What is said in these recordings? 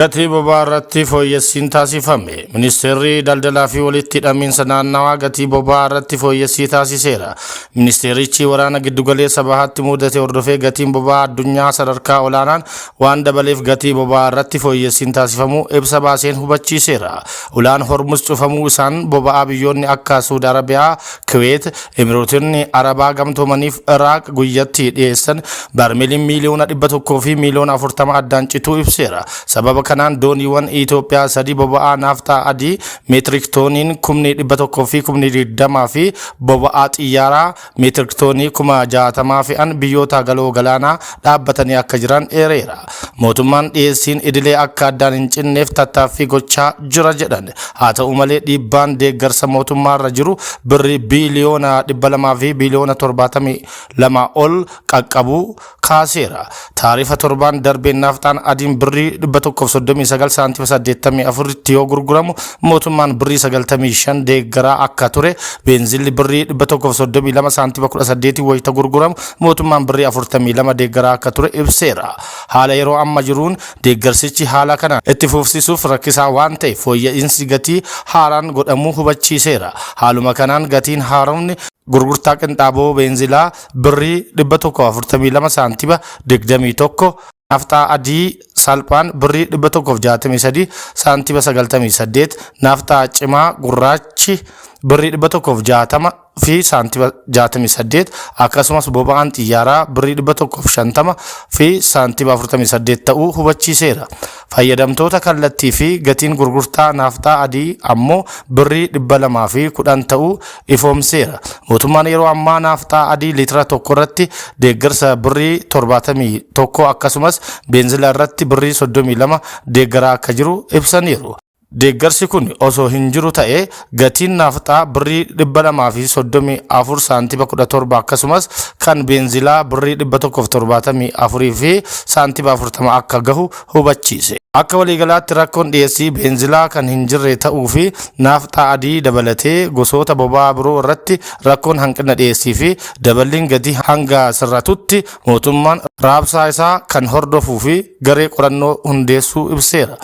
Gatii boba'aa irratti fooyyessiin taasifame. Ministeerri daldalaa fi walitti hidhamiinsa naannawaa gatii boba'aa irratti fooyyessii taasiseera. Ministeerichi waraana giddugaleessa bahaatti mudate hordofee gatiin boba'aa addunyaa sadarkaa olaanaan waan dabaleef gatii boba'aa irratti fooyyessiin taasifamuu ibsa baaseen hubachiiseera. Ulaan Hormuz cufamuu isaan boba'aa biyyoonni akka Suud Arabiyaa, Kuweet, Emireetonni Arabaa Gamtoomaniif Iraaq guyyatti dhiyeessan baarmeeliin miiliyoona 100 fi miiliyoona 40 addaan cituu ibseera. Sababa kanaan dooniiwwan Itoophiyaa sadii boba'aa naafxaa adii meetirik tooniin kumni 100 fi kumni 20 fi boba'aa xiyyaaraa meetirik toonii 60,000 fe'an biyyoota galoo galaanaa dhaabbatanii akka jiran eereera. Mootummaan dhiyeessiin idilee akka addaan hin cinneef tattaaffii gochaa jira jedhan. Haa ta'u malee dhiibbaan deeggarsa mootummaarra jiru birrii biiliyoona 200 fi biiliyoona 72 ol qaqqabuu kaaseera. Taarifa torbaan darbeen naafxaan adiin birrii 139 saantima 84 tti yoo gurguramu mootummaan birrii 95 deeggaraa akka ture, beenzilli birrii 132 saantima 18 wayita gurguramu mootummaan birrii 42 deeggaraa akka ture ibseera. Haala yeroo amma jiruun deeggarsichi haala kanaan itti fufsiisuuf rakkisaa waan ta'eef fooyya'iinsi gatii haaraan godhamuu hubachiiseera. Haaluma kanaan gatiin haaromni gurgurtaa qinxaaboo beenzilaa birrii 142 saantima 21, naafxaa adii salphaan birrii 163 saantima 98, naafxaa cimaa gurraachi birrii 160 fi saantima 68 akkasumas boba'aan xiyyaaraa birrii 150 fi saantima 48 ta'uu hubachiiseera. Fayyadamtoota kallattii fi gatiin gurgurtaa naafxaa adii ammoo birrii 210 ta'uu ifoomseera. Mootummaan yeroo ammaa naafxaa adii liitira tokko irratti deeggarsa birrii 71 akkasumas beenzila irratti birrii 32 deeggaraa akka jiru ibsaniiru. Deeggarsi kun osoo hin jiru ta'ee gatiin naafxaa birrii 234 saantima 17 akkasumas kan beenzilaa birrii 174 fi saantima 40 akka gahu hubachiise. Akka waliigalaatti rakkoon dhiyeessii beenzilaa kan hin jirre ta'uu fi naafxaa adii dabalatee gosoota boba'aa biroo irratti rakkoon hanqina dhiyeessii fi daballiin gatii hanga sirratutti mootummaan raabsaa isaa kan hordofuu fi garee qorannoo hundeessuu ibseera.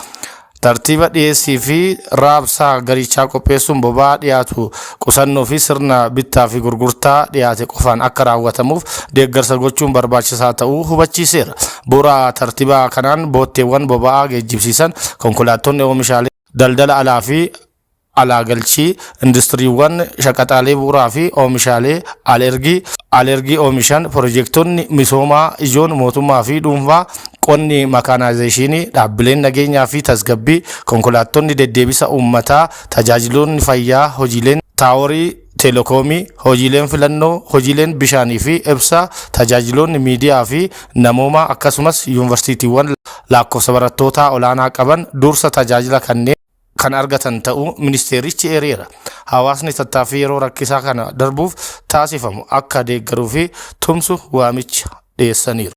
Tartiiba dhiyeessii fi raabsaa garichaa qopheessuun boba'aa dhiyaatu qusannoo fi sirna bittaa fi gurgurtaa dhiyaate qofaan akka raawwatamuuf deeggarsa gochuun barbaachisaa ta'uu hubachiiseera. Bu'uura tartiiba kanaan bootteewwan boba'aa geejjibsiisan, konkolaattonni oomishaalee daldala alaa fi alaa galchii, industiriiwwan shaqaxaalee bu'uuraa fi oomishaalee al-ergii al-ergii oomishan, pirojektonni misoomaa ijoon mootummaa fi dhuunfaa, qonni makaanaayizeeshinii, dhaabbileen nageenyaa fi tasgabbii, konkolaattonni deddeebisa uummataa, tajaajiloonni fayyaa, hojiileen taaworii teelekoomii, hojiileen filannoo, hojiileen bishaanii fi ibsaa, tajaajiloonni miidiyaa fi namoomaa akkasumas yuunvarsiitiiwwan lakkoofsa barattootaa olaanaa qaban dursa tajaajila kanneen kan argatan ta'uu ministeerichi eereera. Hawaasni tattaaffii yeroo rakkisaa kana darbuuf taasifamu akka deeggaruu fi tumsu waamicha dhiyeessaniiru.